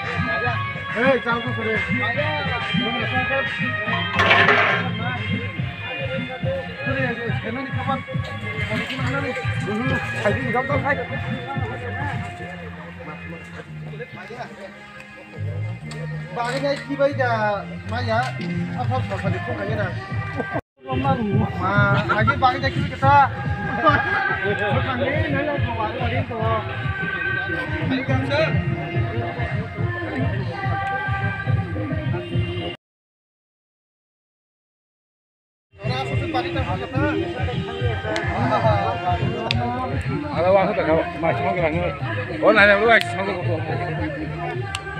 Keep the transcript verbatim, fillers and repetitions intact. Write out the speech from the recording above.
Hey, chal ko kore. Bagwi nai kibai da maya, asal sal sal ko kaya na. Ma, agi bagi jaki kita. Ada waktu tak kau, masih mau kerana. Oh, nanya lu, masih mau kerana.